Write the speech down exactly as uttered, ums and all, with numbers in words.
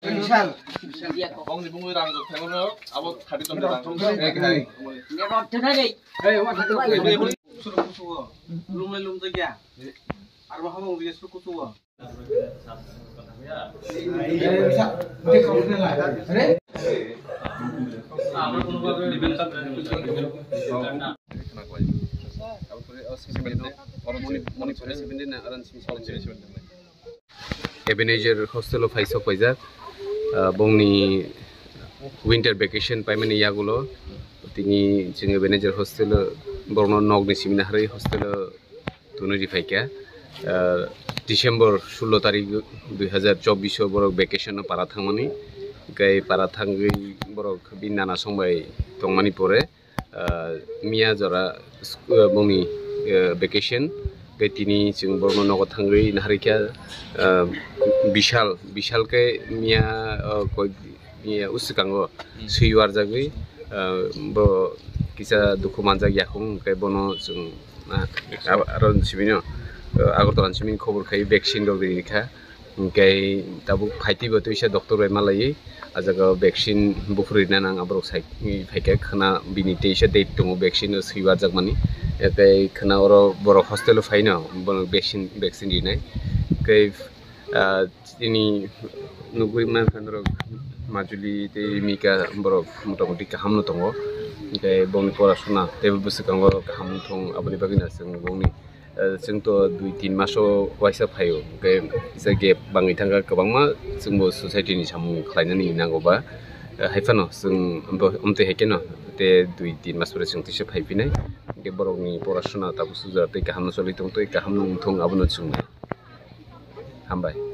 Bongni bungwi rang rok thangno abo thirty ton rang rok. Hey, hey. Hey, what happened? Hey, hey. Suru kusugo. Lumle lumjak ya. Arbo hamo ungwi suru kusugo. Ebenezer hostel o phaisok paijak, ah, bongni winter vacation paimani yagulo tini chwng Ebenezer hostel o borokno nokni simi naharwi hostel o tunwi ri phaikha. Ah, December sullo tarik dui hazar chobbish o borok vacation o para thangmani, hwnkhe para thangwi borok bini nana song bai tongmani pore, ah, miya jora sku-, ah, bongni, ah, vacation, tei tini chwng borokno nogo thangwi naharikha, ah, Bishal, Bishal khe miya, ah, koi, miya uswkango swi warjagwi, ah, bo kisa dukhu manjak yakung, hwnkhe bono chwng, ah, aro sibino, ah, Agartala ni simi khobor khai vaccine rok ri rikha. Hwnkhe tabuk phaitwi bo twisa doctor bai malaiwi, ah jaga o vaccine buphuru rina nang, aborok sai phaikha khwna bini teisa date tongo vaccine o swi warjakmani. Tei khwna oro borok hostel o phaino bono vaccine, vaccine rinai. Tei, ah, chini nugwi mankha norok Majuli tei Mika borok motamoti kaham no tongo. Tei bongni porasuna tei bwswkango kaham wng thung, aboni bagwi no chwng bongni Eh, chwng to dui tin maso waisa phaio, hwnkhe kisa gap bangwi thangkha kwbangma, chwngbo society ni samung khlainani nango ba, eh, haiphano chwng bo, omtwi hai kheno te dui tin mas pore chwng teisa phai phinai, hwnkhe borokni porasuna tabuk suja tei kaham no choli tong tei kaham no wng thung abono chwng nai. Hambai.